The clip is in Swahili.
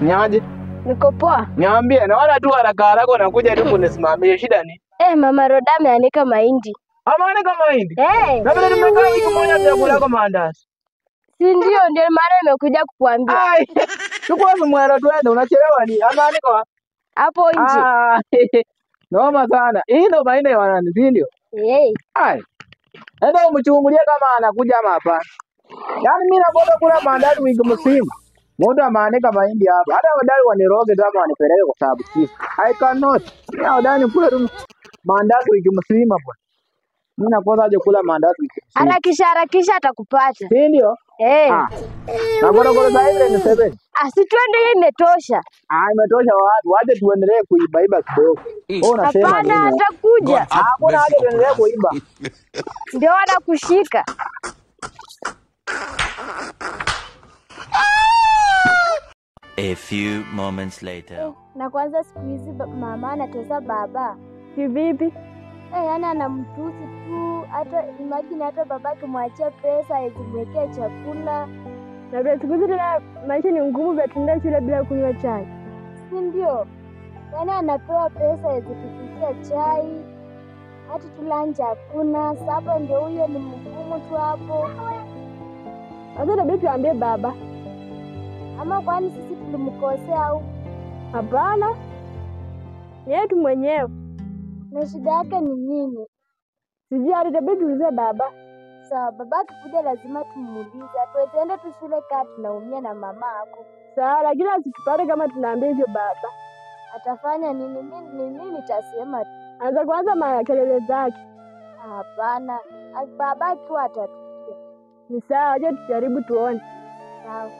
Niaje? Niko poa. Niambie, naona tu haraka haraka unakuja tu kunisimamia, shida ni? Mama Roda ameanika mahindi. Ameanika mahindi? Eh. Na vile tumekaa wiki moja bila kula maandazi. Si ndio, ndio maana nimekuja kukuambia. Ai. Chukua mwero tuende, unachelewa ni. Ameanika wapi? Hapo nje. Ah. Noma sana. Hii ndio mahindi ya wanani, si ndio? Eh. Ai. Enda umchungulie kama anakuja ama hapana. Yaani mimi nagoja kula maandazi wiki mzima. Mtu ameanika mahindi hapa. Hata wadai waniroge kama wanipeleke kwa sababu chief. I cannot. Mimi wadai nikule tu maandazi wiki mzima bwana. Mimi nakosa aje kula maandazi wiki mzima. Harakisha harakisha atakupata. Si ndio? Eh. Ah. Na gorogoro za hivi ni 7. Ah, si twende, hii imetosha. Ah, imetosha wapi? Waje tuendelee kuiba iba kidogo. Wewe unasema Hapana, nini? atakuja. Ah, hakuna haja tuendelee kuiba. Ndio wanakushika. A few moments later. Na kwanza siku hizi mama anatesa baba. Kivipi? Yaani anamtusi tu, hata imagine hata baba akimwachia pesa hawezi chakula. Na vile siku hizi tena maisha ni ngumu, vya tunaenda shule bila kunywa chai. Si ndio? Yaani anapewa pesa hawezi kupikia chai. Hata tu lunch hakuna. Sasa ndio huyo ni mgumu tu hapo. Sasa inabidi tuambie baba. Ama kwani sisi tulimkosea au? Hapana, ni yeye tu mwenyewe. Na shida yake ni nini? Sijui, hata itabidi tuulize baba. Sawa, baba akikuja lazima tumuulize. Hatuwezi enda tu shule kaa tunaumia na mama yako. Sawa, lakini asitupate kama tunaambia hivyo baba. Atafanya nini? Mimi nitasema tu. Anza kwanza makelele zake. Hapana, baba akiwa atatukia. Ni sawa, acha tujaribu tuone. Sawa.